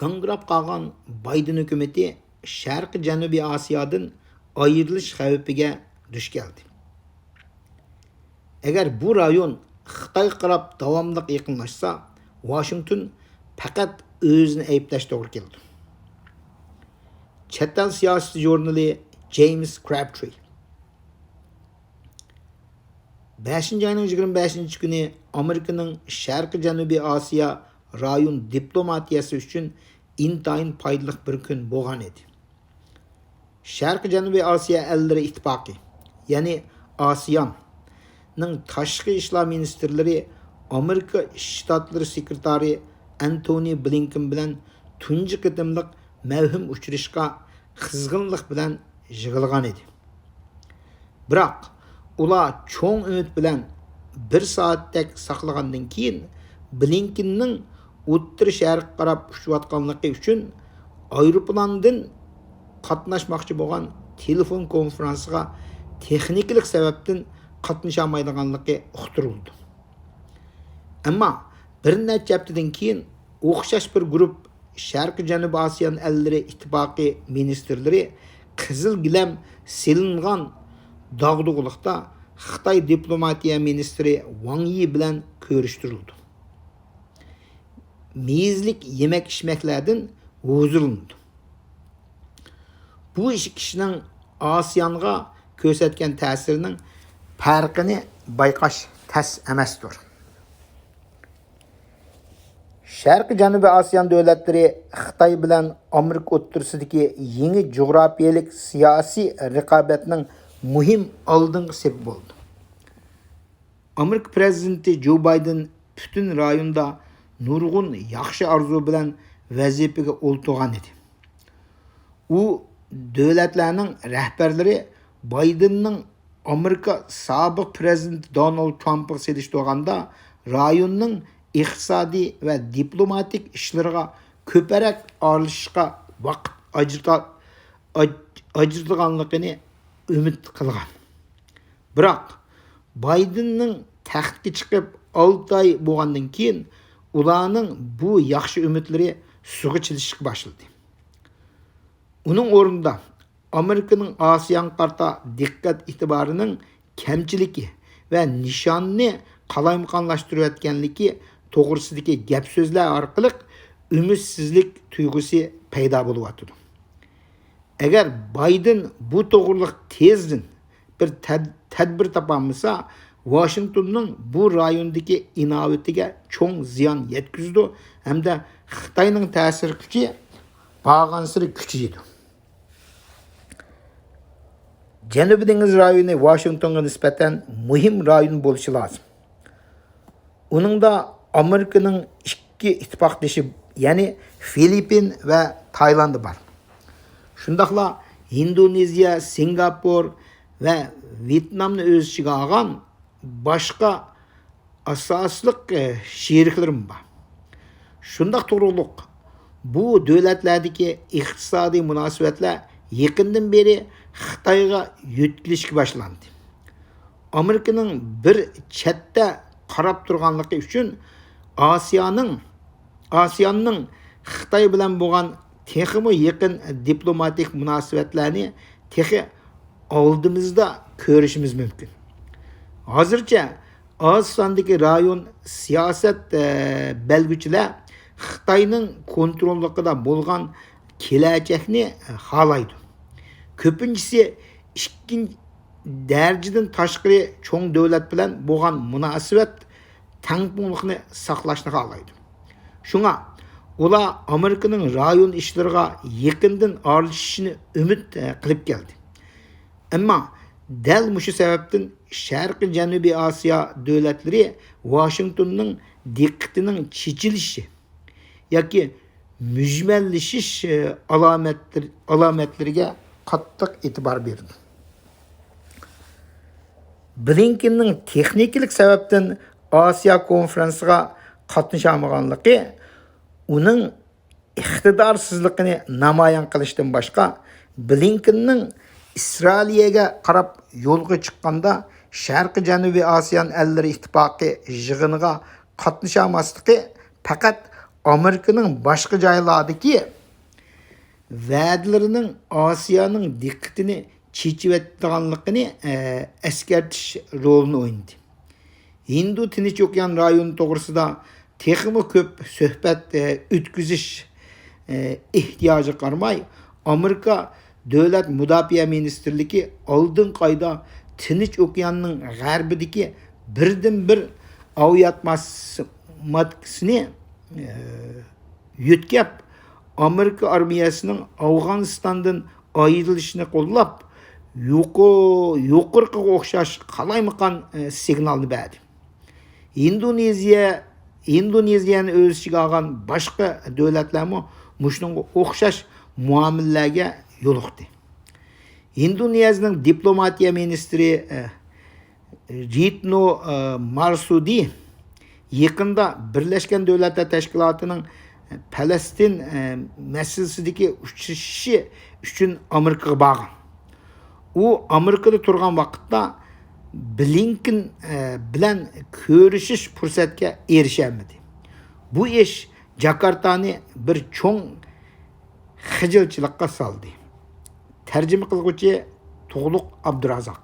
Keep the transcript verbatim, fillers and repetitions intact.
گاڭگىراپ قالغان بايدېن ھۆكۈمىتى شەرقىي جەنۇبىي ئاسىيادىن ئايرىلىش خەۋپىگە دۇچ كەلدى. ئەگەر بۇ رايون خىتايغا قاراپ داۋاملىق يېقىنلاشسا، ۋاشىنگتون پەقەت ئۆزىنى ئەيىبلەش توغرا كېلىدۇ. چەت ئەل سىياسىتى ژۇرنىلى جېيمىس كرابترى بەشىنچى ئاينىڭ يىگىرمە بەشىنچى كۈنى ئامېرىكىنىڭ شەرقىي جەنۇبىي ئاسىيا رايون دىپلوماتىيەسى ئۈچۈن ئىنتايىن پايدىلىق بىر كۈن بولغان ئىدى. شەرقىي جەنۇبىي ئاسىيا ئەللىرى ئىتتىپاقى، يەنى ئاسىياننىڭ تاشقى ئىشلار مىنىستىرلىرى ئامېرىكا شتاتلىرى سېكرېتارى ئەنتونى بلىنكېن بىلەن تۇنجى قېتىملىق مەۋھۇم ئۇچرىشىشقا قىزغىنلىق بىلەن يىغىلغان ئىدى. بىراق، ئۇلار چوڭ ئۈمىد بىلەن بىر سائەتتەك ساقلىغاندىن كېيىن، بلىنكېننىڭ ئوتتۇرا شەرققە قاراپ ئۇچۇۋاتقانلىقى ئۈچۈن ئايروپىلاندىن قاتناشماقچى بولغان تېلېفون كونفېرانسىغا تېخنىكىلىق سەۋەبتىن قاتنىشالمايدىغانلىقى ئۇقتۇرۇلىدۇ. ئەمما بىر نەچچە ھەپتىدىن كېيىن ئوخشاش بىر گۇرۇپ شەرقىي جەنۇبىي ئاسىيان ئەللىرى ئىتتىپاقى مىنىستىرلىرى قىزىل گىلەم سېلىنغان داغدۇغىلىقتا خىتاي دىپلوماتىيە مىنىستىرى ۋاڭ يى بىلەن كۆرۈشتۈرۈلىدۇ. مېيىزلىك يېمەك ئىچمەكلەردىن ھۇزۇرلىنىدۇ. بۇ ئىككى كىشىنىڭ ئاسىيانغا كۆرسەتكەن تەسىرىنىڭ پەرقىنى بايقاش تەس ئەمەستۇر. شەرقىي جەنۇبىي ئاسىيان دۆلەتلىرى خىتاي بىلەن ئامېرىكا ئوتتۇرىسىدىكى يېڭى جۇغراپىيەلىك سىياسىي رىقابەتنىڭ مۇھىم ئالدىنقى سېپى بولدى. ئامېرىكا پىرېزىدېنتى جو بايدېن پۈتۈن رايوندا نۇرغۇن ياخشى ئارزۇ بىلەن ۋەزىپىگە ئولتۇرغان ئىدى. ئۇ دۆلەتلەرنىڭ رەھبەرلىرى بايدېننىڭ ئامېرىكا سابىق پىرېزىدېنتى دونالد ترامپقا سېلىشتۇرغاندا رايوننىڭ ئىقتىسادىي ۋە دىپلوماتىك ئىشلىرىغا كۆپرەك ئارىلىشىشقا ۋاقىت ئاجرىتا-، ئاج-، ئاجرىتىدىغانلىقىنى ئۈمىد قىلغان. بىراق، بايدېننىڭ تەختكە چىقىپ ئالتە ئاي بولغاندىن كېيىن، ئۇلارنىڭ بۇ ياخشى ئۈمىدلىرى سۇغا چىلىشىشقا باشلىدى. ئۇنىڭ ئورنىدا ئامېرىكىنىڭ ئاسىيانغا قارىتا دىققەت ئېتىبارىنىڭ كەمچىلىكى ۋە نىشاننى قالايمىقانلاشتۇرۇۋەتكەنلىكى توغرىسىدىكى گەپ سۆزلەر ئارقىلىق ئۈمىدسىزلىك تۇيغۇسى پەيدا بولۇۋاتىدۇ. ئەگەر بايدېن بۇ توغرىلىق تېزدىن بىر تەد-، تەدبىر تاپالمىسا، ۋاشىنگتوننىڭ بۇ رايوندىكى ئىناۋىتىگە چوڭ زىيان يەتكۈزىدۇ ھەمدە خىتاينىڭ تەسىر كۈچى بارغانسېرى كۈچىيىدۇ. جەنۇبىي دېڭىز رايونى ۋاشىنگتونغا نىسبەتەن مۇھىم رايون بولۇشى لازىم. ئۇنىڭدا ئامېرىكىنىڭ ئىككى ئىتتىپاقدىشى، يەنى فىلىپپىن ۋە تايلاند بار. شۇنداقلا ھىندونېزىيە، سىنگاپور ۋە ۋيېتنامنى ئۆز ئىچىگە ئالغان باشقا ئاساسلىق، ئە، شېرىكلىرىمۇ بار. شۇنداق تۇرۇقلۇق، بۇ دۆلەتلەردىكى ئىقتىسادىي مۇناسىۋەتلەر يېقىندىن بېرى خىتايغا يۆتكىلىشكە باشلاندى. ئامېرىكىنىڭ بىر چەتتە قاراپ تۇرغانلىقى ئۈچۈن ئاسىيانىڭ، ئاسىياننىڭ خىتاي بىلەن بولغان تېخىمۇ يېقىن دىپلوماتىك مۇناسىۋەتلەرنى تېخى ئالدىمىزدا كۆرۈشىمىز مۇمكىن. ھازىرچە ئاز ساندىكى رايون سىياسەت، ئە، بەلگۈچىلەر خىتاينىڭ كونتروللۇقىدا بولغان كېلەچەكنى خالايدۇ. كۆپىنچىسى ئىككىنچى دەرىجىدىن تاشقىرى چوڭ دۆلەت بىلەن بولغان مۇناسىۋەت تەڭپۇڭلۇقنى ساقلاشنى خالايدۇ. شۇڭا ئۇلار ئامېرىكىنىڭ رايون ئىشلىرىغا يېقىندىن ئارىلىشىشىنى ئۈمىد، ئە، قىلىپ كەلدى. ئەمما دەل مۇشۇ سەۋەبتىن شەرقىي جەنۇبىي ئاسىيا دۆلەتلىرى ۋاشىنگتوننىڭ دىققىتىنىڭ چېچىلىشى ياكى مۈجمەللىشىش، ئە، ئالامەتلىرى، ئالامەتلىرىگە قاتتىق ئېتىبار بېرىدۇ. بلىنكېننىڭ تېخنىكىلىق سەۋەبتىن ئاسىيا كونفېرېنسىغا قاتنىشالمىغانلىقى ئۇنىڭ ئىقتىدارسىزلىقىنى نامايان قىلىشتىن باشقا، بلىنكېننىڭ ئىسرائىلىيەگە قاراپ يولغا چىققاندا، شەرقىي جەنۇبىي ئاسىيان ئەللىرى ئىتتىپاقى يىغىنىغا قاتنىشالماسلىقى پەقەت ئامېرىكىنىڭ باشقا جايلاردىكى ۋەدىلىرىنىڭ ئاسىيانىڭ دىققىتىنى چېچىۋېتىدىغانلىقىنى، ئە، ئەسكەرتىش رولىنى ئوينىدى. ھىندى تىنچ ئوكيان رايونى توغرىسىدا تېخىمۇ كۆپ سۆھبەت، ئە، ئۆتكۈزۈش، ئە، ئېھتىياجىغا قارىماي، ئامېرىكا دۆلەت مۇداپىئە مىنىستىرلىكى ئالدىنقى ئايدا تىنچ ئوكياننىڭ غەربىدىكى بىردىنبىر ئاۋىئاتماسماتكىسىنى، ئە، يۆتكەپ، ئامېرىكا ئارمىيەسىنىڭ ئافغانىستاندىن ئايرىلىشىنى قوللاپ، يۇقو-، يۇقىرىقىغا ئوخشاش قالايمىقان، ئە، سىگنالنى بەردى. ئىندونېزىيە، ئىندونېزىيەنى ئۆز ئىچىگە ئالغان باشقا دۆلەتلەرمۇ مۇشۇنىڭغا ئوخشاش مۇئامىلىلەرگە يولۇقتى. ئىندونېزىيەنىڭ دىپلوماتىيە مىنىستىرى، ئە، رېتنو، ئە، مارسۇدى يېقىندا بىرلەشكەن دۆلەتلەر تەشكىلاتىنىڭ پەلەستىن، ئە، مەسىلىسىدىكى ئۇچرىشىشى ئۈچۈن ئامېرىكىغا بارغان. ئۇ ئامېرىكىدا تۇرغان ۋاقىتتا بلىنكېن، ئە، بىلەن كۆرۈشۈش پۇرسەتكە ئېرىشەلمىدى. بۇ ئىش جاكارتانى بىر چوڭ خىجىلچىلىققا سالدى. تەرجىمە قىلغۇچى تۇغلۇق ئابدۇرازاق.